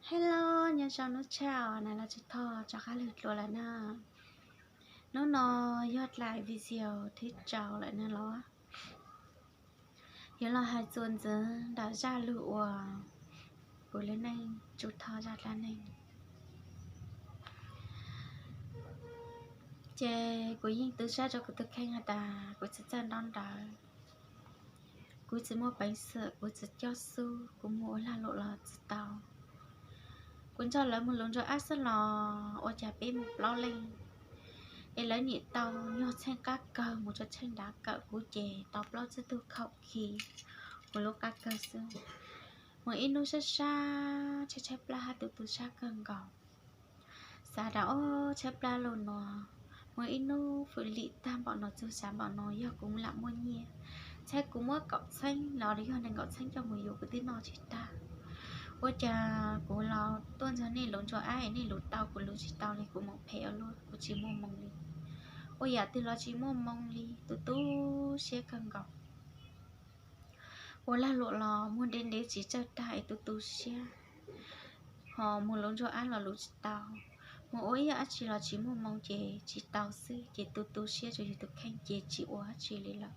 Hello, nyob zoo hnub tshav na los tsis tho rov qab lug dlua lawm na. Hnub no yog dlaim video thib rau lawm na los. Yuav los hais txuas ntxiv ntawm zaj lug uas kuv lub neej tsuj tho zaj dab neeg. Ces kuv yeej tu sab rau kuv tus kheej has tas kuv tsis txawj ntaub ntawv, kuv tsis muaj peev xwm, kuv tsis coj xub, kuv mus ua lag luam los tsis tau. Kuv nrog lawv mus luv ntsuag ab xwb los ua cas peb mus plaub leej, es lawv nim tau nyuag tsheej qab kawg mus rau tsheej nrad kawm, kuv ces tau plaub tsib tug khaum khi kuv lub qab kawg xwb. Muaj ib hnub sab sab tshaib tshaib plab hab tu tu sab kawg nkaus. Xav tas ob tshaib plab lug no, muaj ib hnub fwm lim tag npaum no txug xav npaum no yog kuv lam muaj nyiaj, tshaib kuv muab kaum txheeb los yog nees nkaum txheeb coj mus yuav kuv twb noj tsis tag. Ua cas kuv los tuaj nrog nej luv ntsuag ab es nej luv tau, kuv luv tsis tau li, kuv mus phem ua luaj, kuv tsis muaj moo li. Ua yam twg los tsis muaj moo li, tu tu siab kawg nkaus. Ua lag luam los muag ntev ntev tsis txawj tag es tu tu siab, ho mus luv ntsuag ab los luv tsis tau, mus ua ib yam dab tsi los tsis muaj moo ces tsis tau xwb, ces tu tu siab rau yus tus kheej ces tsis ua dab tsi li lawm.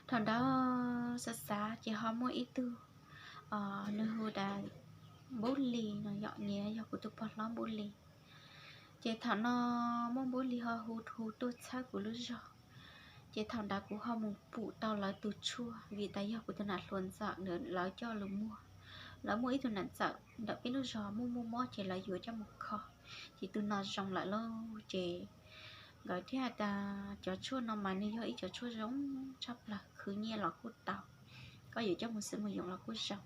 Thaum ntawd xav xav ces ho muaj ib tug, nws hu tas Npub Lis no, yom, nyias yog kuv tus pog hlob Npub Lis. Ces thaum no muaj Npub Lis ho hu hu tuaj txhawb kuv lub zog. Ces thaum ntawd kuv ho mus pum tau lawv tus tshuaj, vim tas yog kuv tus nam hluas ntxawm lawv coj lug muag. Lawv muaj ib tug nam ntxawm ntawm peb lub zog muaj muaj mob ces lawv yuav coj mus kho, ces tus no zoo lawm lauj. Ces nkawd thiaj has tas cov tshuaj no mas nws yog ib cov tshuaj zoo tshaj plaws, khwv nyiaj los kuj tau, koj yuav coj mus xwb mus yoom los kuj zoo.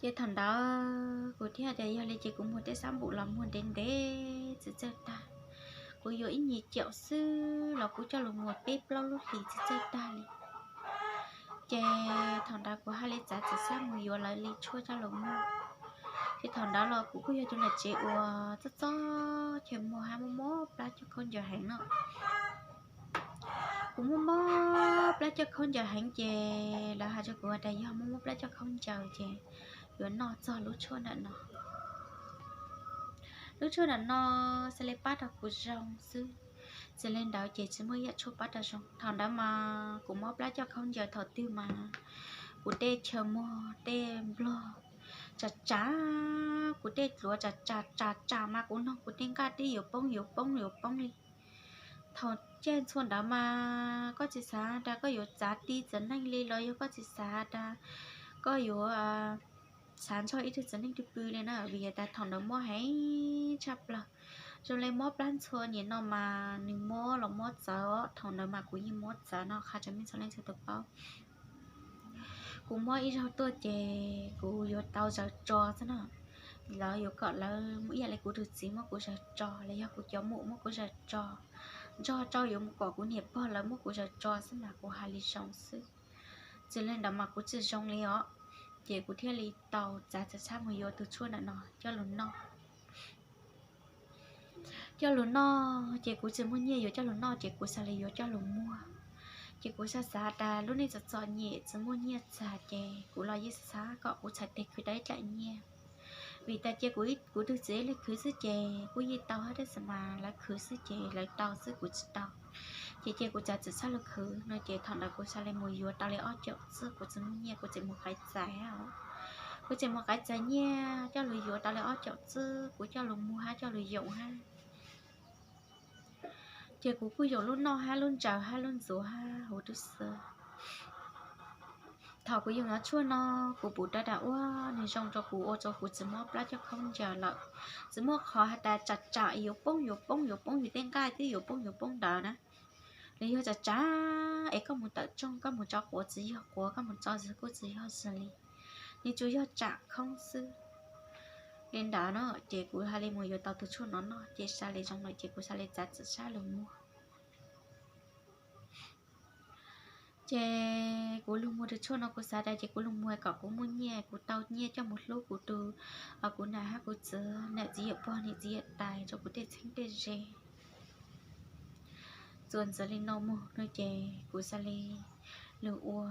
Ces thaum ntawd kuv thiaj tias yog li ces kuv muag tej xab npum los muag ntev ntev tsis txawj tag, kuv yuav ib nyuag caum xwb los kuv coj lug muag peb plaub lub hlis tsis txawj tag li. Ces thaum ntawd kuv hais li txav txim sab mus yuav lawv li tshuaj coj lug muag. Ces thaum ntawd los kuv kuj yog tus nam tsev uas txob txob chaw muag hab muaj mob plab coj khaub ncaws heev no. Kuv muaj mob plab coj khaub ncaws heev ces lawv has rau kuv tas yog muaj mob plab coj khaub ncaws ces yuav noj txog lub tshuaj ntawm no. Lub tshuaj ntawm no xav li pab rau kuv zoo xwb, tsis li ntawd ces tsis muaj ib yam tshuaj pab rau zoo. Thaum ntawd mas kuv mob plab coj khaub ncaws thaum twg mas kuv tej chaw muag tej nplog tsam tsam, kuv tej dluav tsam tsam tsam tsam mas kuv noog kuv tej nqaj twb yuav poob yuav poob yuav poob li. Thaum caij ntxhua ntawd mas koj tsis xav tas koj yuav txav ti txiv neej li los yog koj tsis xav tas koj yuav xav nrog ib tug txiv neej twg pw li na, vim tas thaum ntawd mob heev tshaj plaws. Zoo li mob plab ntxhua nyem no mas nws mob los mob txawv, thaum ntawd mas kuv yeej mob txawv no qha rau mej txhua leej txhua tus paub. Kuv mob ib zaug tuaj ces kuv yuav tau zaws tso xwb no. Lawv yuav kom lawv ib yam li kuv tus txiv muab kuv zaws tso los yog kuv cov muam muab kuv zaws tso, nrog rau yuav mus kom kuv niam pog lawv muab kuv zaws tso xwb mas kuv hais li zoo xwb. Tsis li ntawd mas kuv tsis zoo li os. Ces kuv thiaj li tau txav txim sab mus yuav tus tshuaj ntawm no coj lug noj. Coj lug noj ces kuv tsis muaj nyiaj yuav coj lug noj ces kuv xav li yuav coj lug muag. Ces kuv xav xav tas lub neej txom txom nyem tsis muaj nyiaj txag ces kuv los yeej xav kom kuv txhais tes khwv tau ib dlaim nyiaj. Vim tas cia kuv, kuv tus txiv ib leeg khwv xwb ces kuj yeej tau hab, tab sis mas lawv khwv xwb ces lawv tau xwb kuv tsis tau. Ces cia kuv txav txim sab lug khwv no ces thaum ntawd kuv xav li mus yuav tau li ob caum txwb, kuv tsis muaj nyiaj kuv tseem mus qaiv txais os. Kuv tseem mus qaiv txais nyiaj coj lug yuav tau li ob caum txwb kuv coj lug muag hab coj lug yoom hab. Ces kuv kuj yoom lub noj hab lub ntsaws hab lub ntxuav hab huv tub xwb. Thaum kuv yoom cov tshuaj no, kuv pum rau tas ua nws zoo rau kuv ua rau kuv tsis mob plab coj khaub ncaws lawm. Tsis muaj qhov has tas tsam tsam yuav poob yuav poob yuav poob, yus tej nqaij twb yuav poob yuav poob ntawd na. Los yog tsam tsam es koj mus tawm rooj koj mus tso quav tsis yog quav, koj mus tso zis kuj tsis yog zis li. Nws tsuas yog tsam khoob xwb. Li ntawd no ces kuv hais li mus yuav tau tus tshuaj no noj ces xav li zoo lawm ces kuv xav li txav txim sab lug muag. Ces kuv lug muag tus tshuaj no kuv xav tas ces kuv lug muag kom kuv muaj nyiaj, kuv tau nyiaj coj mus hlub kuv tus, kuv nam hab kuv txiv, nam txiv yawm pog niam txiv yawm tais, rau kuv tej txheeb tej ze. Txuas ntxiv li no mus no ces kuv xav li lug ua